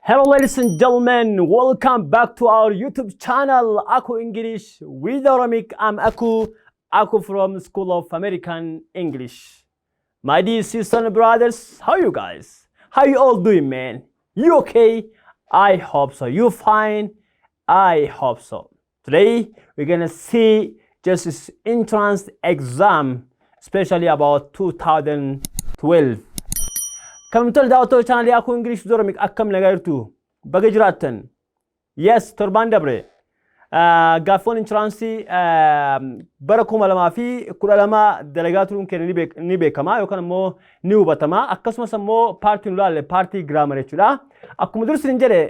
Hello, ladies and gentlemen, welcome back to our YouTube channel, Aku English with Oromic. I'm Aku, Aku from School of American English. My dear sisters and brothers, how you guys? How you all doing, man? You okay? I hope so. You fine? I hope so. Today, we're gonna see just this entrance exam, especially about 2012. Kabajamtoota daawwattoota chaanalii Akuu English with Oromic, akkam nagaa jirtu? Baga jiraattan. Yes, torbaan dabre gaaffiiwwan entrance bara 2012 dalagaa turuun keenya ni beekama yookaan immoo ni hubatama. Akkasumas immoo paartii nu ilaalle paartii grammar jechuudha. Akkuma dursi hin jedhe,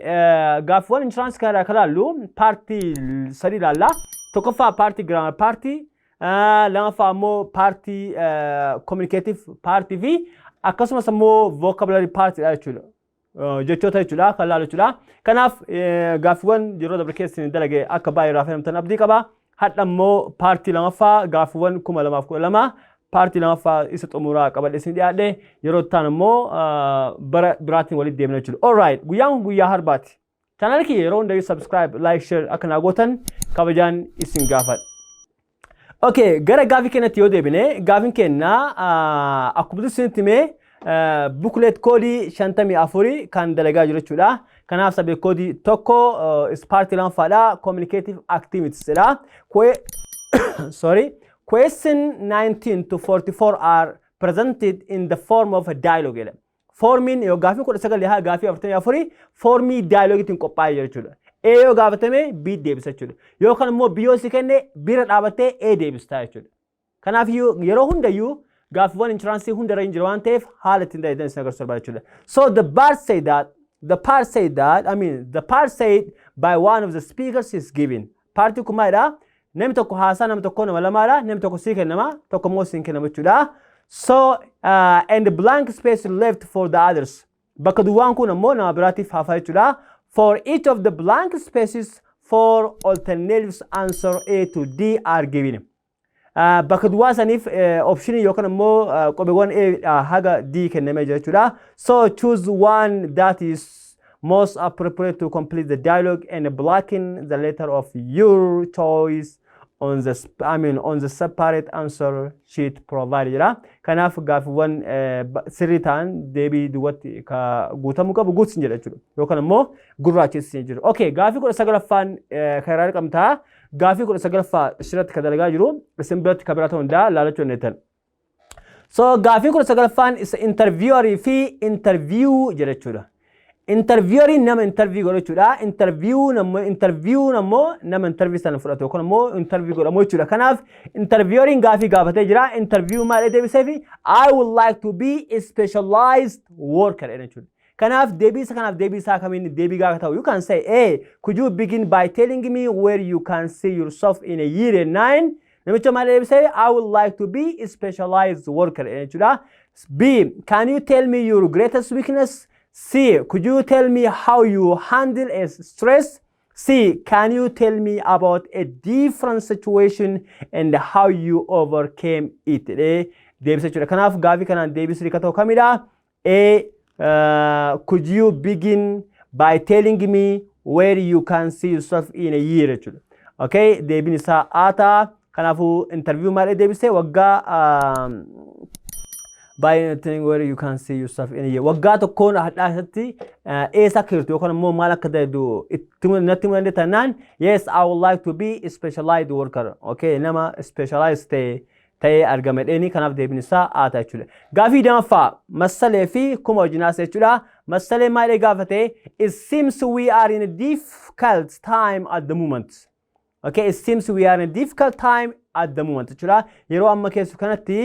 gaaffiiwwan entrance kana kan ilaallu paartii sadii ilaalla. Tokkoffaa paartii grammar paartii, lamaffaa immoo paartii communicative paartii fi akkasumas immoo vocabulary paartiidha jechuudha. Jechoota jechuudha kan laalu jechuudha. Kanaaf gaaffiiwwan yeroo dabre keessa dalage akka baay'ee irraa fayyadamtan abdii qaba. Hadha immoo paartii lamaffaa gaaffiiwwan 2012 paartii lamaffaa isa xumuraa qabadhe isin dhiyaadhe. Yeroo ta'an immoo bara biraatiin walitti deemna jechuudha. Alright, guyyaan kun guyyaa harbaati. Chaanaalii kiyya yeroo hundayyuu subscribe, like, share akka naa gootan kabajaan isin gaafadha. Okay, gara gaafii keenyatti yoo deebine, gaafiin keenya akkuma isinitti himee booklet koodii 54 kan dalagaa jiru jechuudha. Kanaaf subject koodii 1 paartii lamaffaadha. Communicative activities jedha. Sorry. Question 19 to 44 are presented in the form of a dialogue jedha. Foormiin yoo gaafii 19 haa gaafii 44 foormii dialogiitiin qophaa'ee jira jechuudha. A yoo gaafatame B deebisa jechuudha. Yookaan immoo B yoo si kenne bira dhaabattee A deebistaa jechuudha. Kanaaf yeroo hundayyuu gaaffiiwwan entrance hundarra hin jiru waan ta'eef haala ittiin dalagan isin agarsiisu barbaada jechuudha. So the part said that, I mean, the part said by one of the speakers is given. Paartii kun maalidha? Namni tokko haasaa nama tokko, nama lamaadha. Namni tokko sii kennama, tokko immoo siin kennama jechuudha. So and the blank space left for the others. Bakka duwwaan kun ammoo nama biraatiif hafa jechuudha. For each of the blank spaces, four alternatives answer A to D are given. Bakka duwwaa saniif optionii yookaan immoo qubeewwan A haga D kennamee jira jechuudha. So choose one that is most appropriate to complete the dialogue and blacken the letter of your choice on the I mean on the separate answer sheet provided jedha. Kanaaf gaaffiiwwan sirrii ta'an deebii duwwatti ka guutamuu qabu guutsin jedha jechuudha. Yookaan immoo gurraachessin jiru. Okay, gaaffii 19ffaan kan irraa qabtaa. Gaaffii 19ffaa isirratti kan dalagaa jiru, isin biratti kan biraa ta'uu danda'a, laalachuu dandeettan. So gaaffii 19ffaan isa interviewerii fi interview jedha jechuudha. Intervieweriin nama interview godhu jechuudha. Interviewun ammoo nama interview sana fudhatu yookaan immoo interview godhamu jechuudha. Kanaaf intervieweriin gaafii gaafatee jira. Interview maal deebisee fi "I would like to be a specialized worker" jedha jechuudha. Kanaaf deebii isa kanaaf deebii isaa kamiin deebii gaafa ta'u, you can say A, "Could you begin by telling me where you can see yourself in a year and nine?" Namicha maal deebisee? "I would like to be a specialized worker" jedha jechuudha. B, "Can you tell me your greatest weakness?" C, "Could you tell me how you handle a stress?" C, "Can you tell me about a different situation and how you overcame it?" Jedhee deebisa jechuudha. Kanaaf gaafii kanaan deebii sirrii ta'u kamidha? A, "Could you begin by telling me where you can see yourself in a year?" jechuudha. Okay, deebiin isaa A ta'a. Kanaafuu interview maal deebisee? Waggaa by telling where you can see yourself in a year. Waggaa tokkoon hadhaa keessatti eessa akka jirtu yookaan immoo maal akka ta'e itti natti himuu dandeetta naan, yes, I would like to be a specialized worker. Okay, nama specialized ta'e ta'ee argame dheeni. Kanaaf deebiin isaa A ta'a jechuudha. Gaafii lammaffaa Massalee fi Kuma wajjinaas jechuudha. Massalee maal gaafate? "It seems we are in a difficult time at the moment." Okay, "It seems we are in a difficult time at the moment" jechuudha. Yeroo amma keessu kanatti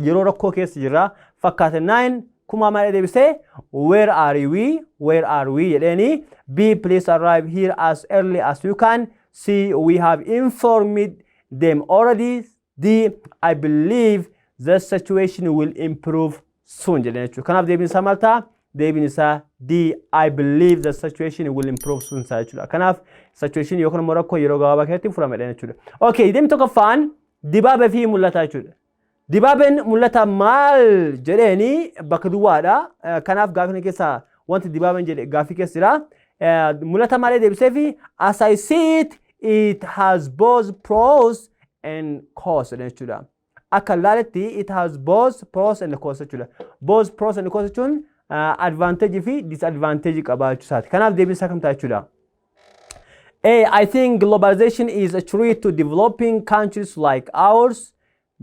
yeroo rakkoo keessa jirra fakkaata nine. Kuma maal deebisee? "Where are we? Where are we?" jedheeni. B, "Please arrive here as early as you can." C, "We have informed them already." D, "I believe the situation will improve soon" jedheen jechuudha. Kanaaf deebiin isaa maal ta'a? Deebiin isaa D, "I believe the situation will improve soon" ta'a jechuudha. Kanaaf situation yookaan immoo rakkoo yeroo gabaabaa keessatti furamedha jechuudha. Okay, deemni tokkoffaan Dibaabee fi Mul'ataa jechuudha. Dibaabeen Mul'ata maal jedheeni? Bakka duwwaadha. Kanaaf gaafii keessaa Wanti Dibaabeen jedhe gaaffii keessa jira. Mul'ata maalee deebisee fi "As I see it, it has both pros and cons" jechuudha. Akka laaletti it has both pros and cons jechuudha. Both pros and cons jechuun advantage fi disadvantage qabaachuu isaati. Kanaaf deebiin isaa kam ta'a jechuudha? A. I think globalization is a threat to developing countries like ours.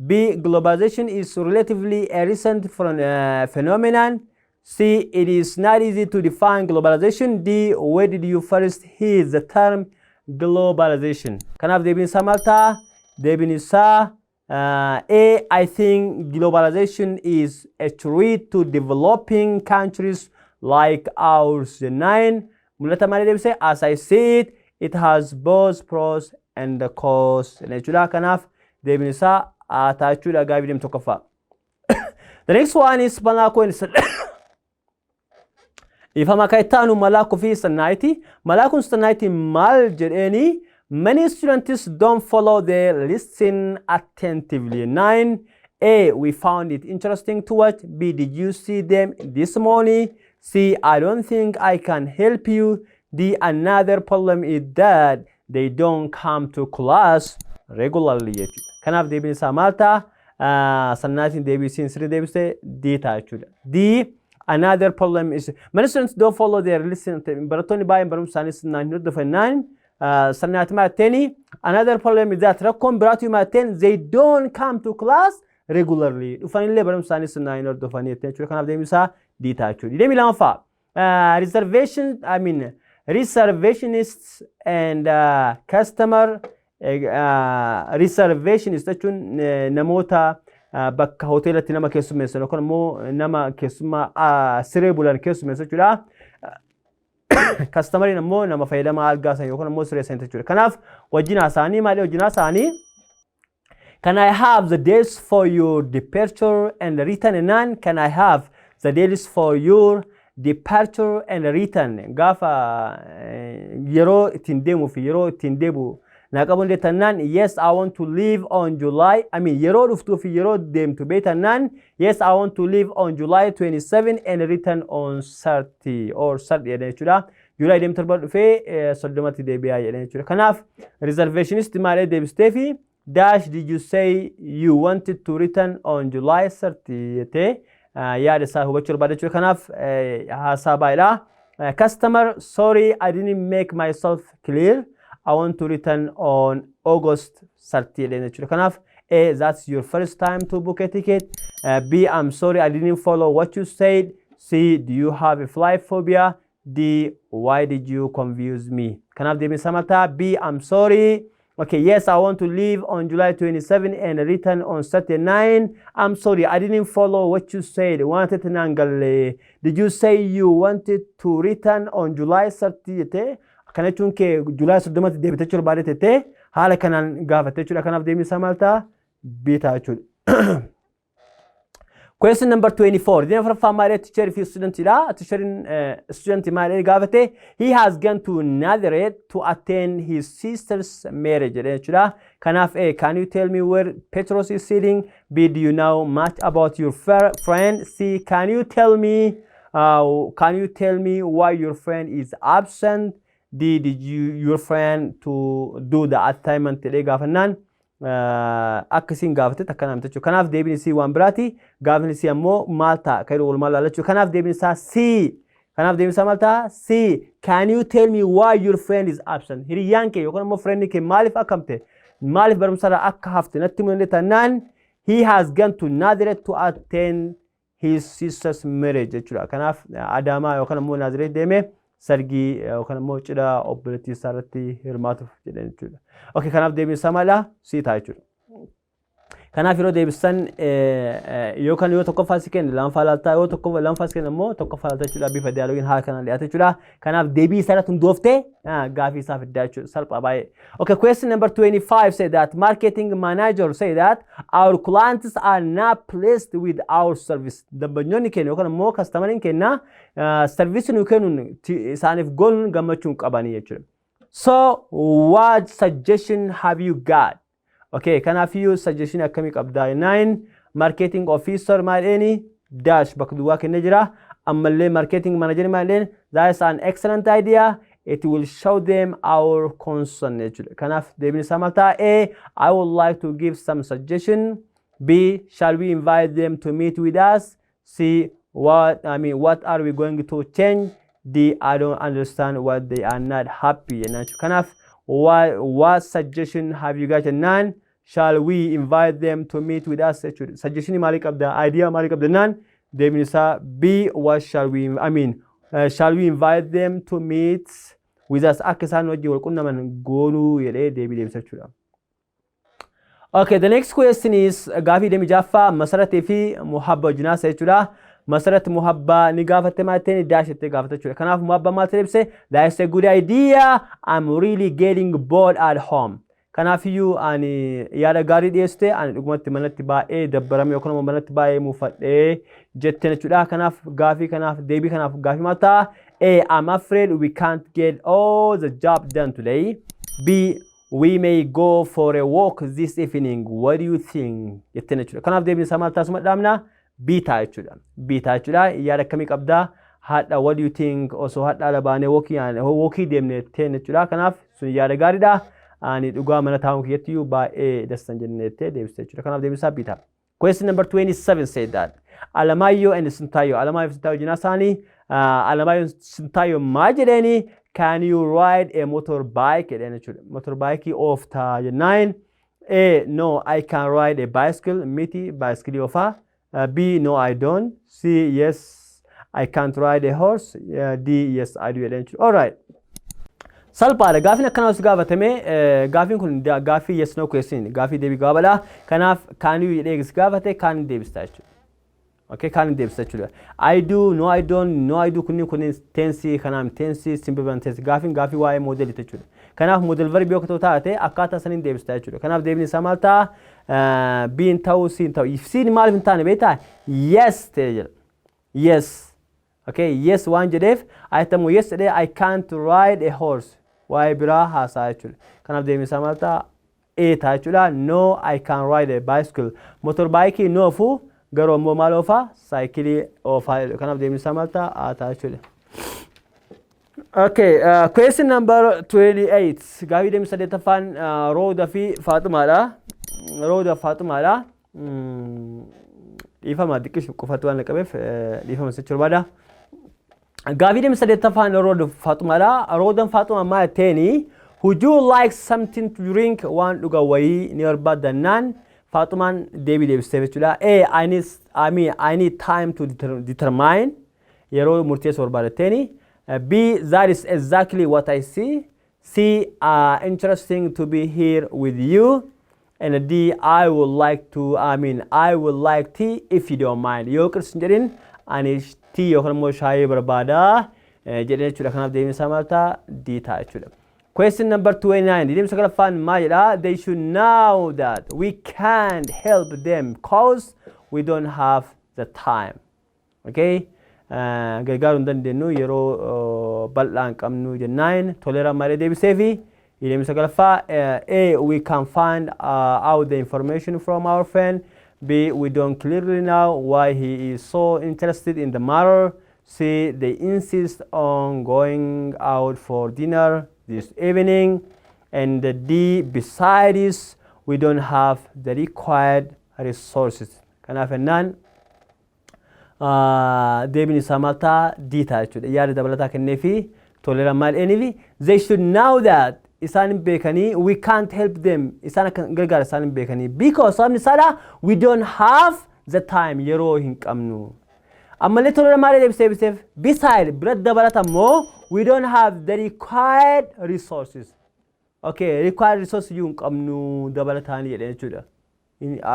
B. Globalization is relatively a recent phenomenon. C. It is not easy to define globalization. D. Where did you first hear the term globalization? Kanaaf deebiin isaa maal ta'a? Deebiin isaa A. I think globalization is a threat to developing countries like ours. Nine. Mul'ata malee deebisee "As I see it, it has both pros and cons" jechuudha. Kanaaf deebiin isaa A ta'a jechuudha gaafii deemu tokkoffaa. The next one is Malaakoo Ifama kan itti aanu Malaakuu fi Sannaayiti. Malaakuun Sannaayiti maal jedheeni? "Many students don't follow the lesson attentively." Nine. A. We found it interesting to watch. B. Did you see them this morning? C. I don't think I can help you. D. Another problem is that they don't come to class regularly jechuudha. Kanaaf deebiin isaa maal ta'a? Sannaatiin deebisiin sirrii deebiste D ta'a jechuudha. D. Another problem is many students don't follow their lesson. Barattoonni baay'een barumsa isaanii sirnaan hin hordofannaan sannaati maatteeni another problem is that rakkoon biraatu maatteen they don't come to class regularly. Dhufanillee barumsa isaanii sirnaan hin hordofanii jechuudha. Kanaaf deebiin isaa D ta'a jechuudha. Deebii lammaffaa, reservation, I mean, reservationists and customer. Reservationist jechuun namoota bakka hoteelatti nama keessummeessan yookaan immoo nama keessummaa siree bulan keessummeessan jechuudha. Customeriin immoo nama fayyadamaa algaa san yookaan immoo siree san jechuudha. Kanaaf wajjin haasa'anii maali wajjin haasa'anii "Can I have the dates for your departure and return?" Naan "Can I have the dates for your departure and return?" Gaafa yeroo ittiin deemuu fi yeroo ittiin deebi'u naa qabu tannaan "Yes, I want to leave on July," I mean, yeroo dhuftuu fi yeroo deemtu beetannaan "Yes, I want to leave on July 27 and return on 30 or 30" jedhan jechuudha. July 27 dhufee 30tti deebi'aa jedhan jechuudha. Kanaaf reservationist maalee deebistee fi "Dash, did you say you wanted to return on July 30?" jettee yaada isaa hubachuu barbaada jechuudha. Kanaaf haasaa baay'eedha. Customer, "Sorry, I didn't make myself clear. I want to return on August 30" jedheen jechuudha. Kanaaf A. That's your first time to book a ticket. B. I'm sorry, I didn't follow what you said. C. Do you have a flight phobia? D. Why did you confuse me? Kanaaf deebiin isaa maal ta'a? B. I'm sorry. Okay, "Yes, I want to leave on July 27 and return on 39. I'm sorry, I didn't follow what you said." Wanted naan galle. "Did you say you wanted to return on July 30?" jettee kana jechuun kee July 30tti deebitee jechuudha barbaade jettee haala kanaan gaafatte jechuudha. Kanaaf deebiin isaa maal ta'a? B ta'a jechuudha. Question number 24. Deema afuraffaa maal teacher fi student dha. Teacherin student maal gaafate? He has gone to Nazareth to attend his sister's marriage jedhee jechuudha. Kanaaf A. Can you tell me where Petros is sitting? B. Do you know much about your friend? C. Can you tell me why your friend is absent? D. Did you your friend to do the assignment? Jedhee gaafannaan akka isiin gaafate takka namti jechuudha. Kanaaf deebiin isii waan biraati. Gaafni isii ammoo maal ta'a? Kan walumaa ilaalla jechuudha. Kanaaf deebiin isaa C. Kanaaf deebiin isaa maal ta'a? C. Can you tell me why your friend is absent? Hiriyyaan kee yookaan immoo friend kee maaliif akkamte? Maaliif barumsarraa akka hafte natti himuu dandeetta naan he has gone to Nazareth to attend his sister's marriage jechuudha. Kanaaf Adaamaa yookaan immoo Nazireet deemee sargii yookaan immoo cidha obboleettii isaa irratti hirmaatuuf jedhan jechuudha. Okay, kanaaf deebiin isaa maala? C ta'a jechuudha. Kanaaf yeroo deebisan yookaan yoo tokkoffaa si kenne lammaffaa laaltaa, yoo tokkoffaa lammaffaa si kenne immoo tokkoffaa laaltaa jechuudha. Bifa dialogin haala kanaan dhiyaate jechuudha. Kanaaf deebii isaa irratti hundooftee gaafii isaa fiddaa jechuudha, salphaa baay'ee. Okay, question number 25 say that marketing manager say that our clients are not pleased with our service. Dambanyoonni keenya yookaan immoo customeriin keenya service nu kennuun isaaniif gonuun gammachuu hin qabanii jechuudha. So what suggestion have you got? Okay, kanaafiyyuu suggestion akkamii qabdaa? Nine, marketing officer maal eeni dash bakka duwwaa kennee jira. Ammallee marketing manager maal jedheen? "That is an excellent idea. It will show them our concern" jechuudha. Kanaaf deebiin isaa maal ta'a? A. I would like to give some suggestion. B. Shall we invite them to meet with us? C. What, I mean, what are we going to change? D. I don't understand what they are not happy jennaan jechuudha. Kanaaf what suggestion have you got jennaan, "Shall we invite them to meet with us?" jechuudha. Suggestion maalii qabda? Idea maalii qabda jennaan, deebiin isaa B. What shall we, I mean, shall we invite them to meet with us? Akka isaan wajjin wal qunnaman goonuu jedhee deebii deebisa jechuudha. Okay, the next question is gaafii 26ffaa Masaratee fi Muhabba wajjin haasa jechuudha. Masarat Muhabbaa ni gaafatte, maal jetteen? Dash jettee gaafate jechuudha. Kanaaf Muhabbaa maal ibse? "That is a good idea. I'm really getting bored at home." Kanaafiyyuu ani yaada gaarii dhiyeessite, ani dhugumatti manatti baay'ee dabbarame yookaan immoo manatti baay'ee muufadhee jetteen jechuudha. Kanaaf gaafii kanaaf deebii kanaaf gaafii maal ta'a? A. I'm afraid we can't get all the job done today. B. We may go for a walk this evening. What do you think? Jetteen jechuudha. Kanaaf deebiin isaa maal taasuma dhaabna? B ta'a jechuudha. B ta'a jechuudha. Yaada akkamii qabdaa? Hadha, what do you think? Osoo hadha ala baanee walkii deemne jetteen jechuudha. Kanaaf sun yaada gaariidha. Ani dhugaa mana taa'uun kiyyattiyyuu baay'ee dastan jennettee deebiste jechuudha. Kanaaf deebiin isaa B ta'a. Question number 27 said that Alamaayyoo and Sintaayyoo, Alamaayyoo fi Sintaayyoo jinaa isaanii, Alamaayyoo Sintaayyoo maal jedheeni? "Can you ride a motorbike?" jedheen jechuudha. Motorbike ooftaa jennaan. A. No, I can ride a bicycle. Miti, bicycle oofaa. B. No, I don't. C. Yes, I can't ride a horse. D. Yes, I do jedheen jechuudha. All right. Salphaadha. Gaafiin akkanaa os gaafatame, gaafiin kun gaafii yes no question, gaafii deebii gabaabaadha. Kanaaf can you jedhee gaafate, can deebista jechuudha. Okay, can deebista jechuudha. I do, no I don't, no I do, kunniin tense kanaaf tense simple present tense, gaafiin gaafii waa'ee modalii jechuudha. Kanaaf modal verb yoo taate akkaataa saniin deebista jechuudha. Kanaaf deebiin isaa maal ta'a? B hin ta'u, C hin ta'u. C maaliif hin taane beektaa? Yes ta'e jedha. Yes. Okay, yes waan jedheef ayitamu yes jedhee I can't ride a horse. Waa'ee biraa haasaa jechuudha. Kanaaf deebiin isaa maal ta'a? A ta'a jechuudha. No, I can ride a bicycle. Motorbike no oofuu, garuu ammoo maal oofaa? Saayikilii oofaa jechuudha. Kanaaf deebiin isaa maal ta'a? A ta'a jechuudha. Okay, question number 28. Gaafii 28ffaan Rooda fi Faaxumaadha. Rooda Faaxumaadha. Dhiifama, xiqqishu qofatu waan qabeef dhiifama jechuu barbaada. Gaafii 28ffaan Rooda Faaxumaadha. Roodan Faaxumaa maal jetteeni? "Would you like something to drink?" Waan dhuga wayii ni barbaadannaan Faaxumaan deebii deebistee jechuudha. A. I need, I mean, I need time to determine. Yeroo murteessuu barbaaddatteeni. B. That is exactly what I see. C. Interesting to be here with you. And D. I would like to, I mean, I would like tea if you don't mind. Yoo qirsi hin jedhin ani tea yookaan immoo shaayii barbaada jedhee jechuudha. Kanaaf deebiin isaa maal ta'a? D ta'a jechuudha. Question number 29. 29ffaan maal jedha? They should know that we can't help them 'cause we don't have the time. Okay? Gargaaruu hin dandeenyu, yeroo bal'aa hin qabnu jennaan Toleeraan malee deebisee fi 29ffaa. A. We can find out the information from our friend. B. We don't clearly know why he is so interested in the matter. C. They insist on going out for dinner this evening. And the D. Besides, we don't have the required resources. Kanaaf jennaan deebiin isaa maal ta'a? D ta'a jechuudha. Yaada dabalataa kenneefi Toleeraan maal eenyufi? They should know that, isaan hin beekanii, we can't help them, isaan akka gargaara isaan hin beekanii, because sababni isaadha we don't have the time, yeroo hin qabnu. Ammallee Toleeraan maal deebisee deebiseef? Beside, bira dabalata immoo, we don't have the required resources. Okay, required resources iyyuu hin qabnu dabalataanii jedhe jechuudha.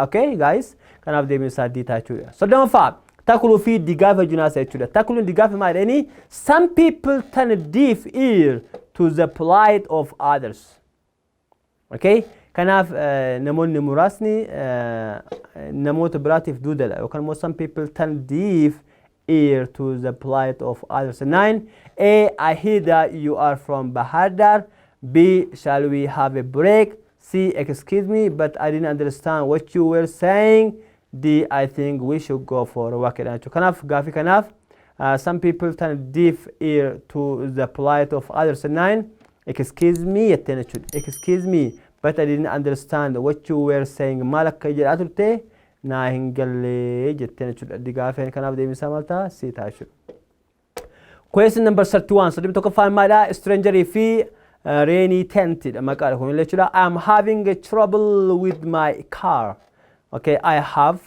Okay guys, kanaaf deebiin isaa D ta'a jechuudha. 30ffaa Takuluu fi Digaafa junaasa jechuudha. Takuluun Digaafa maal jedhanii? Some people turn a deaf ear to the plight of others. Okay? Kanaaf namoonni muraasni namoota biraatiif duudadha yookaan immoo some people turn deaf ear to the plight of others. Nine, A. I hear that you are from Bahir Dar. B. Shall we have a break? C. Excuse me, but I didn't understand what you were saying. D. I think we should go for a walk jedha jechuudha. Kanaaf gaafii kanaaf Some people turn deaf ear to the plight of others. Nine, "Excuse me" jetteen jechuudha. "Excuse me, but I didn't understand what you were saying." Maal akka jedhaa turte naa hin gallee jetteen jechuudha. Digaafeen kanaaf deebiin maal ta'a? C ta'a jechuudha. Question number 31. 31ffaan maalidha? Stranger fi rainy tent dha maqaadha kun jechuudha. I am having a trouble with my car. Okay, I have,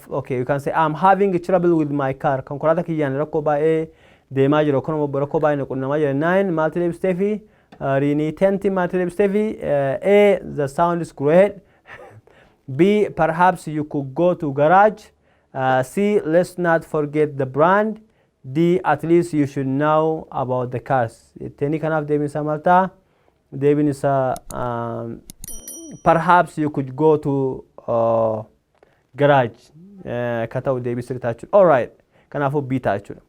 okay, you can say, "I am having a trouble with my car." Konkolaataa kiyyaan rakkoo baay'ee deemaa jiru, yookaan rakkoo baay'ee qunnamaa jira. Nine, maaltu deebistee fi rainy tent maaltu deebistee fi? A, "The sound is great." B, "Perhaps you could go to garage." C, "Let's not forget the brand." D, "At least you should know about the cars." Jetteenii kanaaf deebiin isaa maal ta'a? Deebiin isaa "Perhaps you could go to garage" ka ta'u deebii sirrii ta'a jechuudha. Alright. Kanaafuu B ta'a jechuudha.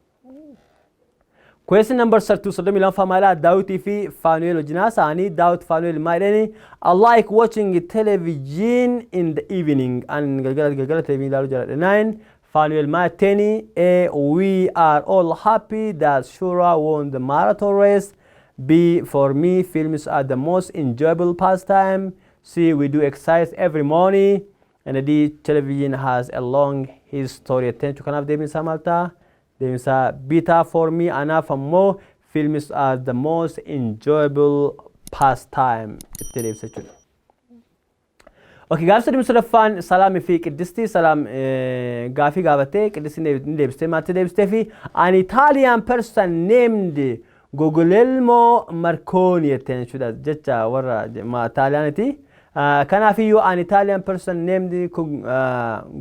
Question number 32, 32ffaa maalidha? Daawitii fi Faanu'eel wajjin haasa'anii Daawit Faanu'eel maal jedhani? "I like watching television in the evening." An galgala galgala television ilaaluu jaalladha. Nine, Faanu'eel maal jetteeni? A, "We are all happy that Shura won the marathon race." B, "For me, films are the most enjoyable pastime." C, "We do exercise every morning." And D, "Television has a long history." Jetteen kanaaf deebiin isaa maal ta'a? Deebiin isaa B ta'a. "For me," anaaf ammoo, "films are the most enjoyable pastime" itti deebisa jechuudha. Okay, gaafii 33ffaan Salaamii fi Qiddistii. Salaam gaafii gaafattee Qiddistii ni deebistee. Maatti deebistee fi? "An Italian person named Guglielmo Marconi" jetteen jechuudha, jecha warra Xaaliyaaniiti. Kanaafiyyuu "an Italian person named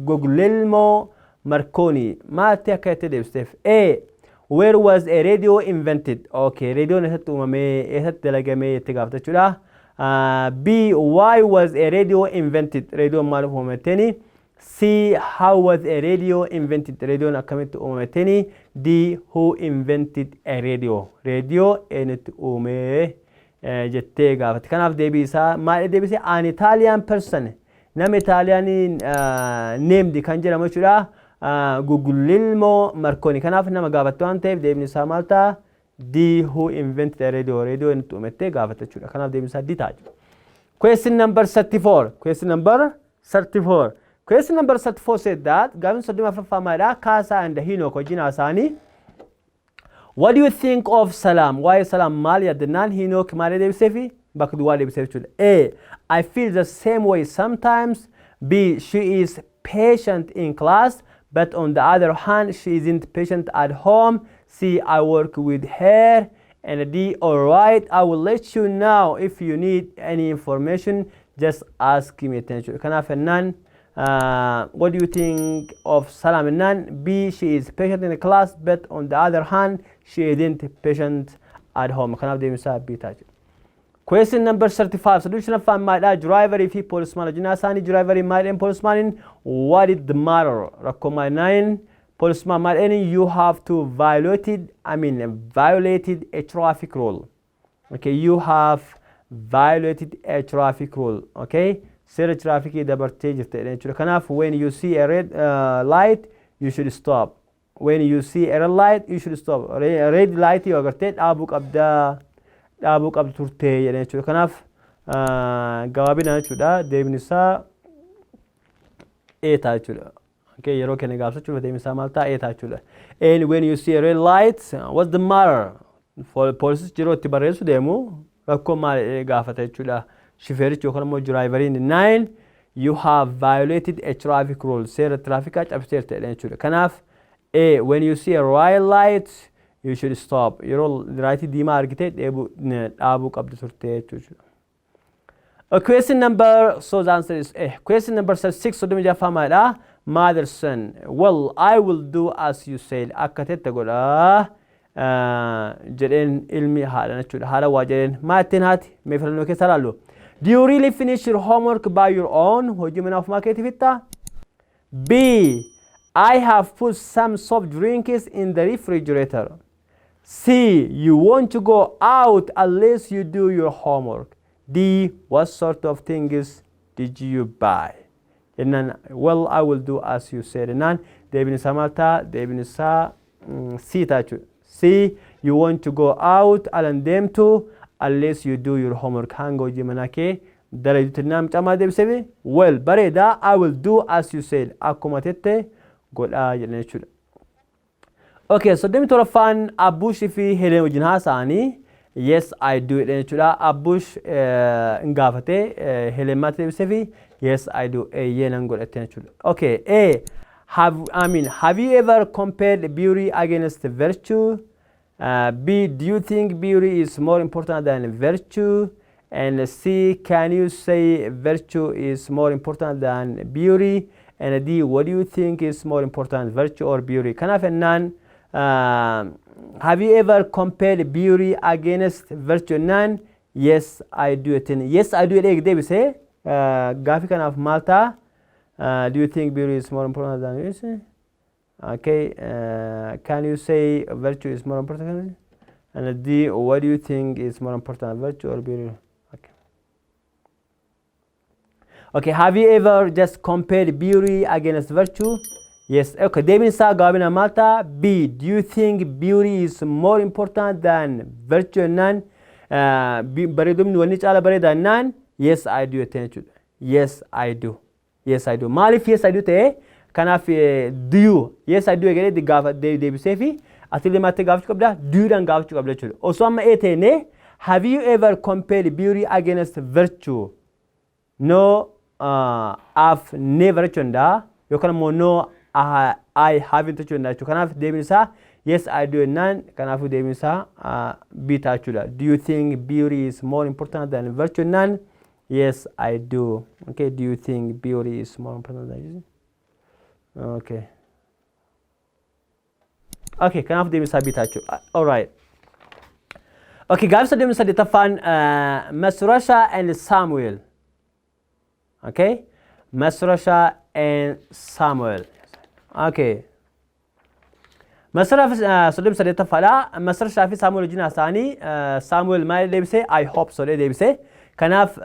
Guglielmo Marconi" maatti akka jettee deebisteef? A, "Where was a radio invented?" Okay, radioon eessatti uumamee, eessatti dalagamee jettee gaafata jechuudha. B, "Why was a radio invented?" Radioon maaliif uumametteni? C, "How was a radio invented?" Radioon akkamitti uumametteni? D, "Who invented a radio?" Radio eenyutti uumee jettee gaafate. Kanaaf deebii isaa maal deebise? An Italian person, nama Itaaliyaanii, named kan jedhamu jechuudha. Guglielmo Marconi. Kanaaf nama gaafatte waan ta'eef deebiin isaa maal ta'a? D, "Who invented a radio?" Radio eenyutti uumettee gaafate jechuudha. Kanaaf deebiin isaa D ta'a jechuudha. Question number 34. Question number 34. Question number 34 said that gaafiin 34ffaa maalidha? Kaasaa and Hinook wajjin haasa'anii, "What do you think of Salam?" Waa'ee Salam maal yaaddannaan Hinook maal deebisee fi bakka duwwaa deebisee jechuudha. A, "I feel the same way sometimes." B, "She is patient in class, but on the other hand, she isn't patient at home." C, "I work with her." And D, "All right, I will let you know if you need any information. Just ask me." Kanaaf jennaan, "What do you think of Salam?" Jennaan, B, "She is patient in the class, but on the other hand, she isn't patient at home." Kanaaf deebiin isaa B ta'a jechuudha. Question number 35. 35ffaan maalidha? Driverii fi policeman wajjin isaanii. Driverii maal jedheen policemaniin? "What is the matter?" Rakkoo maal nine. Policeman maal jedheen? "You have to violated, I mean, violated a traffic rule." Okay, "You have violated a traffic rule." Okay, seera tiraafikii dabartee jirta jedheen jechuudha. Kanaaf when you see a red light, you should stop. When you see a red light, you should stop. Red light yoo agartee dhaabuu qabdaa, dhaabuu qabdu turtee jedheen jechuudha. Kanaaf gabaabinaan jechuudha, deebiin isaa A ta'a jechuudha. Okay, yeroo keenya gaafsachuuf deebiin isaa maal ta'a? A ta'a jechuudha. And when you see a red light, "What's the matter?" Poolisichi yeroo itti barreessu deemu rakkoo maal gaafata jechuudha. Shifeerichi yookaan immoo driveriin nine, "You have violated a traffic rule." Seera tiraafikaa cabseerta jedhan jechuudha. Kanaaf A, when you see a red light, you should stop. Yeroo lightii diimaa argite dhaabuu qabdu turte jechuudha. Question number, so the answer is A. Question number 6, 36ffaa maalidha? Mother son, "Well, I will do as you said." Akka tette godha jedheen ilmi haadha jechuudha. Haadha waa jedheen. Maal ittiin haati? Mee filannoo keessa ilaallu. Do you really finish your homework by your own? Hojii manaa ofumaa keetii fixxa? B, "I have put some soft drinks in the refrigerator." C, "You won't go out unless you do your homework." D, "What sort of things did you buy?" Jennaan, "Well, I will do as you said." Jennaan deebiin isaa maal ta'a? Deebiin isaa C ta'a jechuudha. C, you want to go out, alan deemtu, unless you do your homework, hanga hojii manaa kee dalagdutti naam camaa deebiseef. Well, bareedaa, I will do as you said, akkuma tette godhaa jedhan jechuudha. Okay, 37ffaan Abbuush fi Helen wajjin haasa'anii "Yes, I do" jedhan jechuudha. Abbuush hin gaafate, Helen maatti deebiseef "Yes, I do", eeyyee nan godhatte jechuudha. Okay, A, have, I mean, have you ever compared beauty against virtue? B, do you think beauty is more important than virtue? And C, can you say virtue is more important than beauty? And D, what do you think is more important, virtue or beauty? Kanaaf jennaan, have you ever compared beauty against virtue jennaan "Yes, I do" jetteen. "Yes, I do" jedhee deebisee gaafii kanaaf maal ta'a? Do you think beauty is more important than beauty? Okay, can you say virtue is more important? And D, what do you think is more important, virtue or beauty? Okay. Okay, have you ever just compared beauty against virtue? Yes, okay. Deebiin isaa gabaabina maal ta'a? B, do you think beauty is more important than virtue jennaan, bareedumni wanni caala bareeda jennaan "Yes, I do" jetteen jechuudha. "Yes, I do. Yes, I do." Maaliif "Yes, I do" ta'e? Kanaaf "do you", "Yes, I do" egalee gaafa deebisee fi ati maatti gaafachuu qabda, "do you" dhaan gaafachuu qabda jechuudha. Osoo amma A ta'e, have you ever compared beauty against virtue? "No, I've never" jechuu danda'a yookaan immoo "No, I haven't" jechuu danda'a jechuudha. Kanaaf deebiin isaa "Yes, I do" jennaan, kanaafuu deebiin isaa B ta'a jechuudha. Do you think beauty is more important than virtue jennaan "Yes, I do." Okay, do you think beauty is more important than virtue? Okay. Okay, kanaaf deebiin isaa B ta'a jechuudha. Alright. Okay, gaafii 38ffaan Masrasha and Samuel. Okay, Masrasha and Samuel. Okay. Masrasha 38ffaadha. Masrashaa fi Samuel wajjin haasa'anii Samuel maal deebisee? "I hope so" deebisee. Kanaaf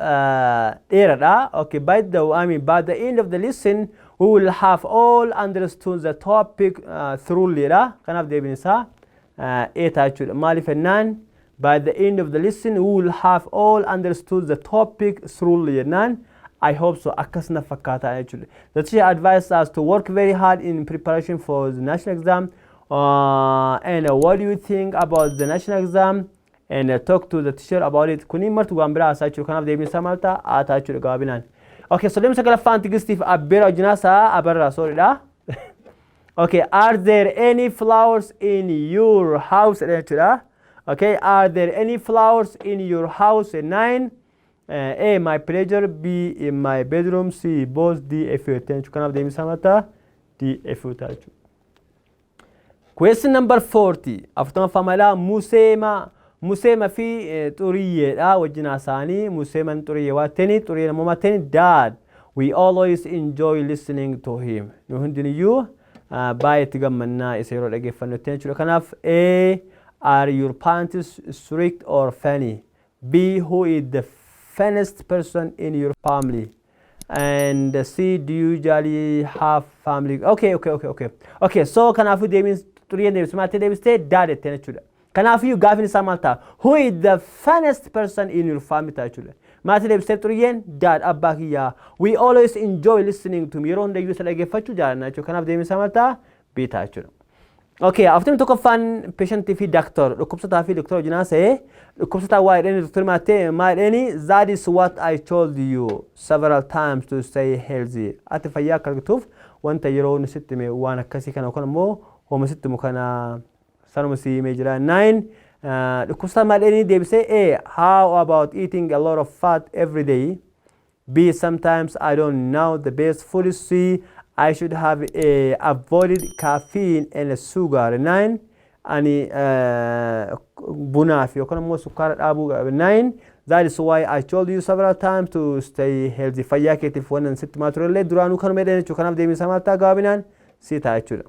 dheeraadha. Okay, by the I mean, by the end of the lesson we will have all understood the topic thoroughly dha. Kanaaf deebiin isaa A ta'a jechuudha. Maaliif jennaan, by the end of the lesson we will have all understood the topic thoroughly jennaan "I hope so", akkas na fakkaata jechuudha. The teacher advised us to work very hard in preparation for the national exam. And what do you think about the national exam? And talk to the teacher about it. Kuni martu waan biraa haasaa jechuudha. Kanaaf deebiin isaa maal ta'a? A ta'a jechuudha gabaabinaan. Okay, 39ffaan Tigistiif Abbeera wajjin haasaa Abarraa, sorry dha. Okay, are there any flowers in your house? Jechuudha. Okay, are there any flowers in your house? Nine. A, my pleasure. B, in my bedroom. C, both. D, a few. Kanaaf deebiin isaa maal ta'a? D, a few ta'a jechuudha. Question number 40. 40ffaa maalaa? Museema Museema fi Xuriyyeedha wajjin haasa'anii. Museeman Xuriyyee waatteni, Xuriyyeen ammoo maatteni? "Dad, we always enjoy listening to him." Nu hundiniyyuu baay'ee itti gammannaa isa yeroo dhageeffannu jechuudha. Kanaaf A, are your parents strict or funny? B, who is the funniest person in your family? And C, do you usually have family? Okay. So kanaafuu deebiin Xuriyyeen deebisee maatti deebistee? "Dad" jetteen jechuudha. Kanaafuu gaafiin isaa maal ta'a? Who is the funniest person in your family ta'a jechuudha. Maatti deebistee Xuriyyeen? "Dad", abbaa kiyyaa. "We always enjoy listening to me." Yeroo hundayyuu isa dhaggeeffachuu jaallanna jechuudha. Kanaaf deebiin isaa maal ta'a? B ta'a jechuudha. Okay, 41ffaan patientii fi doctor, dhukkubsataa fi doctor wajjin haasa'ee, dhukkubsataa waa jedhanii, doctor maattee maa jedhanii? "That is what I told you several times to stay healthy." Ati fayyaa akka argatuuf wanta yeroo inni sitti hime waan akkasii kana yookaan immoo hooma sitti himu kana sanuma si himee jira. Nine, dhukkubsataa maal jedhanii deebisee? A, how about eating a lot of fat every day? B, sometimes I don't know the best food. C, I should have avoided caffeine and sugar. Nine, ani bunaaf yookaan immoo sukkaara dhaabuu. Nine, that is why I told you several times to stay healthy. Fayyaa keetiif wannan sitti maa turellee duraanuu kanuma jedhan jechuudha. Kanaaf deebiin isaa maal ta'a gabaabinaan? C ta'a jechuudha.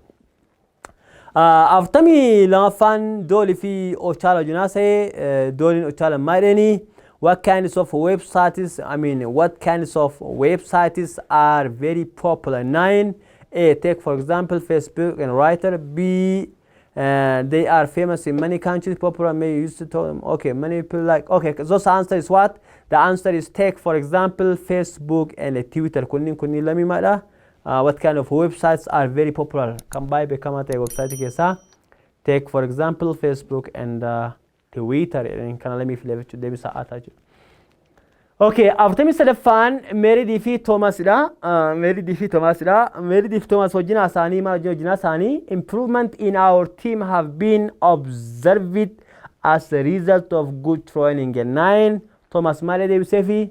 42ffaan Doolii fi Ochaala wajjin haasa'ee, Dooliin Ochaala maal jedhanii? What kinds of websites, I mean, what kinds of websites are very popular? Nine, A, take for example Facebook and Twitter. B They are famous in many countries. Popular may use to talk. Okay, many people like. Okay, so the answer is what? The answer is, take for example, Facebook and Twitter. Kunniin lamii maadha? What kind of websites are very popular? Kan baay'ee beekamaa ta'e website keessaa. Take for example, Facebook and Twitter. Kana lamii filee jechuudha, deebisaa haa jechuudha. Okay, 43ffaan Meeridii fi Toomasidha. Meeridii fi Toomasidha. Meeridii fi Toomas wajjin haasa'anii, maal wajjin haasa'anii? Improvement in our team have been observed as a result of good training. Nine, Thomas maal deebisee fi?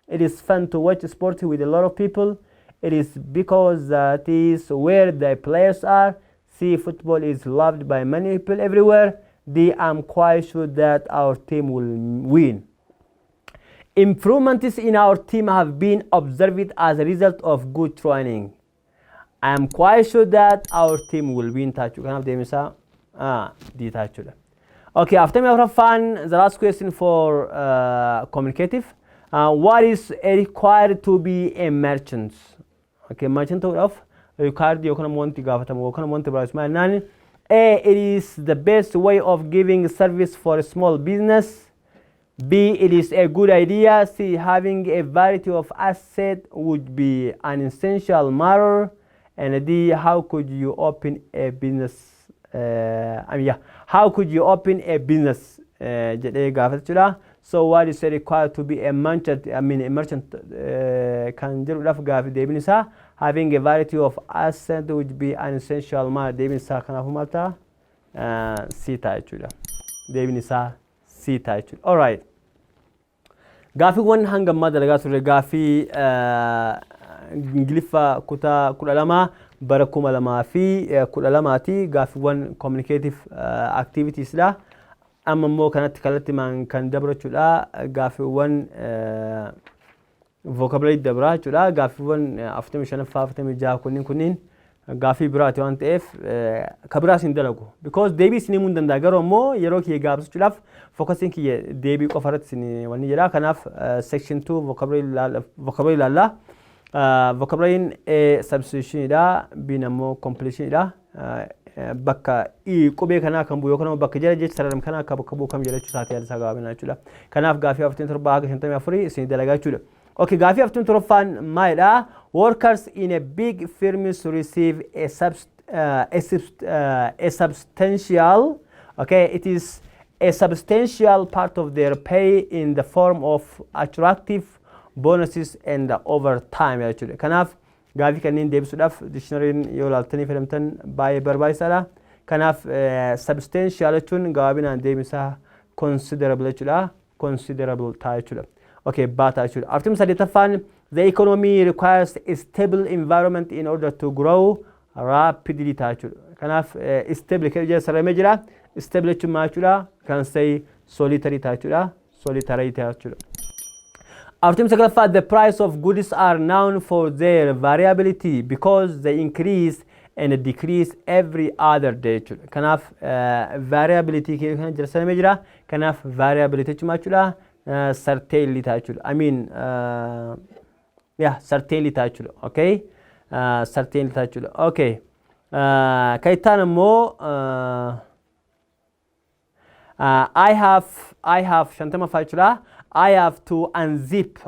It is fun to watch sport with a lot of people. It is because that is where the players are. C. Football is loved by many people everywhere. D. I'm quite sure that our team will win. Improvements in our team have been observed as a result of good training. I am quite sure that our team will win taachuu. Kanaaf deebisaa D taachuudha. Okay, 44ffaan, the last question for communicative. What is required to be a merchant? Okay, merchant ta'uudhaaf required yookaan immoo wanti gaafatamu yookaan immoo wanti barbaachisu maal jennaan? A. It is the best way of giving service for a small business. B. It is a good idea. C. Having a variety of assets would be an essential matter. And D. How could you open a business? I mean, yeah. How could you open a business? Jedhee gaafata jechuudha. So what is required to be a merchant? I mean, a merchant kan jedhuudhaaf gaafi deebiin isaa having a variety of assets would be an essential matter. Deebiin isaa kanaafuu maal ta'a? C ta'a jechuudha. Deebiin isaa C ta'a jechuudha. Alright. Gaaffiiwwan hanga ammaa dalagaa turre gaaffii Ingiliffa kutaa 12 bara 2012ti, gaaffiiwwan communicative activities dha. Amma immoo kanatti kallattimaan kan dabru jechuudha. Gaaffiiwwan vocabulary dabraa jechuudha. Gaaffiiwwan 45ffaa, 46 kunniin gaaffii biraati waan ta'eef ka biraas hin dalagu. Because deebii isin himuu hin danda'a, garuu ammoo yeroo kiyya gaafsachuudhaaf focusiin kiyya deebii qofa irratti isin wanni jedha. Kanaaf section 2 vocabulary ilaalla. Vocabulary A substitutionidha, B ammoo completionidha. Bakka qubee kanaa kan bu'u yookaan bakka jala jecha sararame kanaa akka bakka bu'u kam jedhachuu isaati yaada isaa gabaabinaa jechuudha. Kanaaf gaaffii 47 haga 54 isin dalagaa jechuudha. Okay, gaaffii 47ffaan maalidha? Workers in a big firms receive a substantial, okay, it is a substantial part of their pay in the form of attractive bonuses and overtime jechuudha. Kanaaf gaafii kanneen deebisuudhaaf dictionaryn yoo ilaaltanii fayyadamtan baay'ee barbaachisaadha. Kanaaf substantial jechuun gabaabinaan deebisaa considerable jechuudha. Considerable ta'a jechuudha. Okay, baataa jechuudha. 48ffaan, the economy requires a stable environment in order to grow rapidly ta'a jechuudha. Kanaaf stable kan jedhu sarramee jira. Stable jechuun maal jechuudha? Kan say solitary ta'a jechuudha. Solitary ta'a jechuudha. 49ffaa, the price of goods are known for their variability because they increase and decrease every other day jechuudha. Kanaaf variability kana jira sarramee jira. Kanaaf variability jechuun maal jechuudha? Certainly ta'a jechuudha. I mean, yeah, certainly ta'a jechuudha. Okay? Certainly ta'a jechuudha. Okay. Kan itti aanu immoo I have 50ffaa jechuudha. I have to unzip.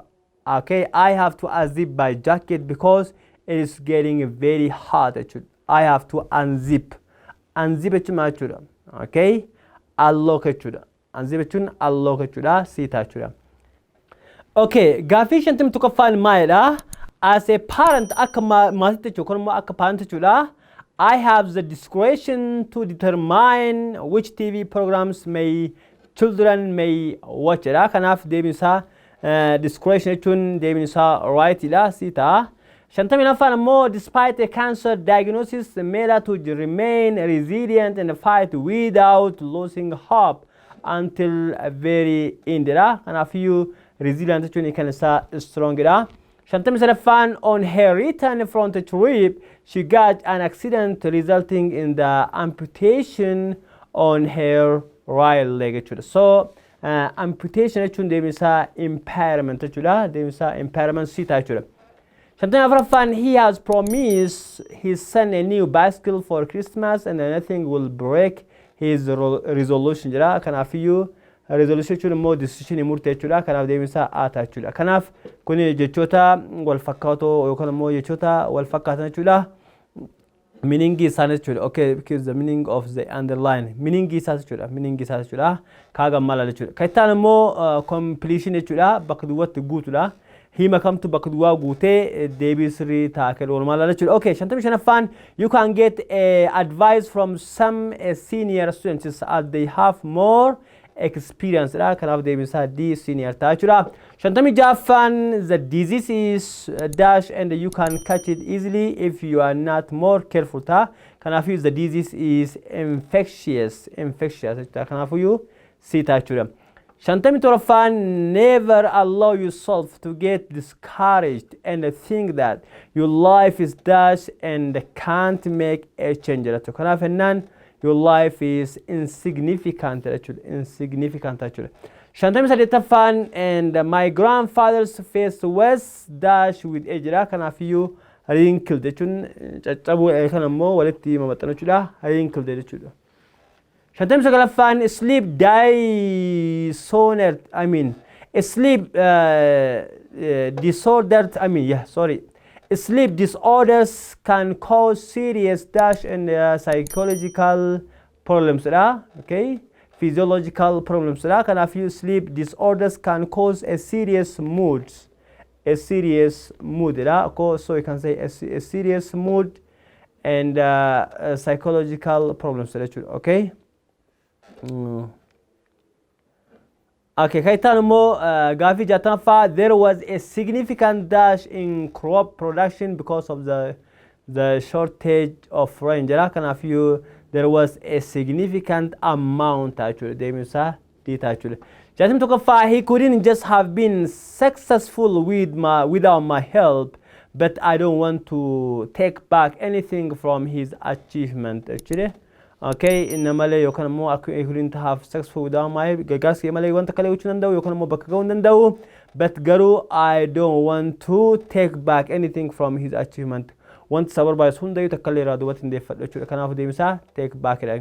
Okay, I have to unzip my jacket because it is getting very hot jechuudha. I have to unzip. Unzip jechuun maal jechuudha? Okay, unlock jechuudha. Unzip jechuun unlock jechuudha. C ta'a jechuudha. Okay, gaaffii 51ffaan maalidha? As a parent, akka maatiitti jechuudha, yookaan immoo akka parent jechuudha. I have the discretion to determine which TV programs my children may watch jedha. Kanaaf deebiin isaa discretion jechuun deebiin isaa right dha. C ta'a. 52ffaan immoo, despite a cancer diagnosis, Mela to remain resilient and fight without losing hope until very end dha. Kanaafiyyuu resilient jechuun kan isaa strong dha. 53ffaan, on her return from the trip, she got an accident resulting in the amputation on her right leg jechuudha. So amputation jechuun deebiin isaa impairment jechuudha. Deebiin isaa impairment C ta'a jechuudha. 54ffaan, he has promised his son a new bicycle for Christmas and nothing will break his resolution jedha. Kanaafiyyuu resolution jechuun immoo decision, murtee jechuudha. Kanaaf deebiinsaa A ta'a jechuudha. Kanaaf kun jechoota wal fakkaatoo yookaan immoo jechoota wal fakkaatan jechuudha. Meaning isaanii jechuudha. Okay, because the meaning of the underline, meaning isaa jechuudha. Meaning isaa jechuudha. Kaagan maal jechuudha. Kan itti aanu immoo completion jechuudha. Bakka duwwaatti guutuudha. Hima kamtu bakka duwwaa guutee deebii sirrii ta'a kan walumaa laala jechuudha. Okay, 55ffaan, you can get advice from some senior students as they have more experience dha. Kanaaf deebiin isaa D, senior ta'a jechuudha. 56ffaan, the disease is dash and you can catch it easily if you are not more careful ta'a. Kanaafuu the disease is infectious, infectious jechuudha. Kanaafuyyuu C ta'a jechuudha. 57ffaan, never allow yourself to get discouraged and think that your life is dash and can't make a change jechuudha. Kanaaf jennaan your life is insignificant jechuudha. Insignificant jechuudha. 58ffaan, and my grandfather's face was dash with age jedha. Kanaafiyyuu wrinkled jechuun caccabuu kan immoo walitti mamaxxanu jechuudha. Wrinkled jechuudha. 59ffaan, sleep disordered, I mean sleep disordered, I mean, yeah, sorry, sleep disorders can cause serious dash and psychological problems dha. Okay, physiological problems dha. Kanaafuu sleep disorders can cause a serious mood dha. So you can say a serious mood and psychological problems dha jechuudha. Okay. Okay, kan itti aanu immoo gaafii 60ffaa, there was a significant dash in crop production because of the shortage of rain jedha. Kanaafiyyuu there was a significant amount jechuudha. Deebiinsaa D ta'a jechuudha. 61ffaa, he couldn't just have been successful without my help, but I don't want to take back anything from his achievement jechuudha. Okay, inna malee yookaan immoo akka he couldn't have successful without my gargaarsa malee wanta kalee gochuu danda'u yookaan immoo bakka ga'uu hin danda'u, but garuu I don't want to take back anything from his achievement. Wanta isa barbaachisu hundayyuu takka illee irraa duubatti hin deeffadhu jechuudha. Kanaafuu deebisaa take back dha.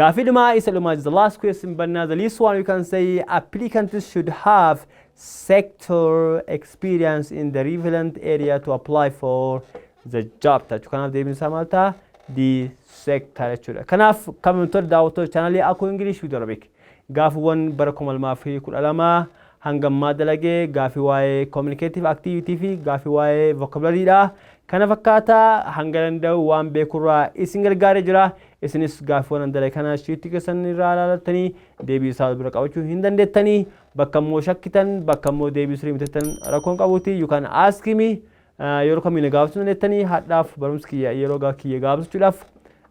Gaafii dhumaa, isa dhumaa, is the last question but not the least one, you can say applicants should have sector experience in the relevant area to apply for the job jechuudha. Kanaaf deebiin isaa maal ta'a? The sector jechuudha. Kanaaf kabajamtoota daawwattoota chaanalii Akuu English with Arabic, gaafiiwwan bara 2012 hanga ammaa dalagee, gaafii waa'ee communicative activity fi gaafii waa'ee vocabulary dha. Kana fakkaataa hanga danda'u waan beekurraa isin gargaaree jira. Isinis gaafiiwwan dalage kana sheetii keessan irraa ilaalattanii deebii isaa bira qabachuu hin dandeettanii. Bakka immoo shakkitan, bakka immoo deebii sirrii mitattan rakkoon qabuuti, you can ask me, yeroo kamiin gaafachuu dandeettanii. Hadhaaf barumsi kiyya yeroo kiyya gaafachuudhaaf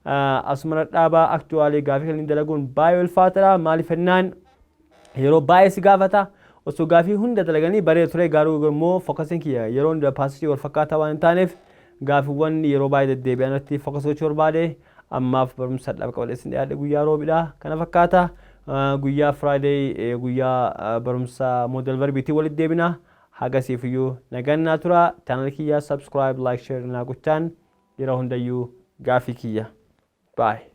asuma dhaabaa. Actually gaafii kan dalaguun baay'ee ulfaataadha. Maaliif jennaan yeroo baay'ee si gaafata. Osoo gaafii hunda dalaganii bareeda ture, garuu immoo focusiin kiyya yeroo hunda passageii wal fakkaataa waan hin taaneef gaafiiwwan yeroo baay'ee deddeebi'an irratti focus gochuu barbaade. Ammaaf barumsa hadhaaf qabadhee isin dhiyaadhe guyyaa roobiidha. Kana fakkaata. Guyyaa Friday guyyaa barumsa modal verbiitii walitti deebina. Hagasiif iyyuu nagannaa tura. Channel kiyya subscribe, like, share naa gochaan yeroo hundayyuu gaafii kiyya. Bye.